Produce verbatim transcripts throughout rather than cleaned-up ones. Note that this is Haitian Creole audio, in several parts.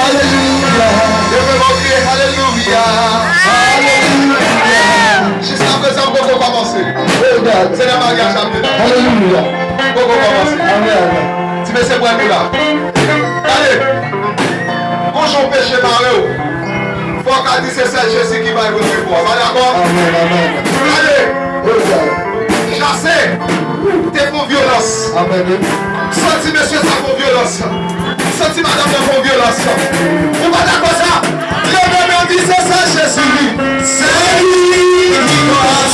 Alelouya. Alelouya. Alelouya. Jiskaprezan, m poko kòmanse. Oh God. Se nan maryaj la m te nan. Alelouya. M poko kòmanse. Amen. Ti mesye pran nou la. Gade. Gon jan w peche mare w. Fò w ka di se sèl Jezi ki bay pou tripò. Pa dakò? Amen, amen. Gade. Oh God. Jase te fè yon vyolans. Amen. Santi mesye sa fè yon vyolans. Santi madanm nan fè yon vyolans. Ou pa dakò sa? Leve men w di se sèl Jezi. Sèl li ki kapab.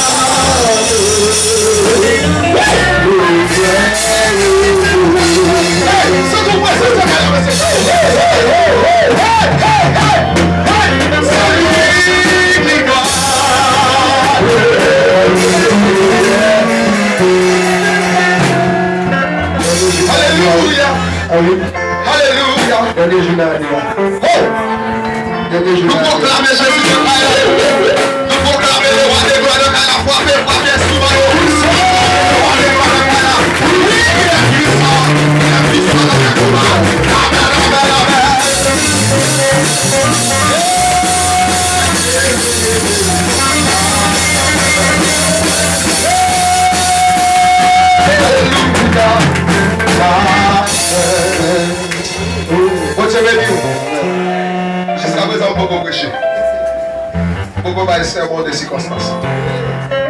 Poko bay sèmon de sikonstans.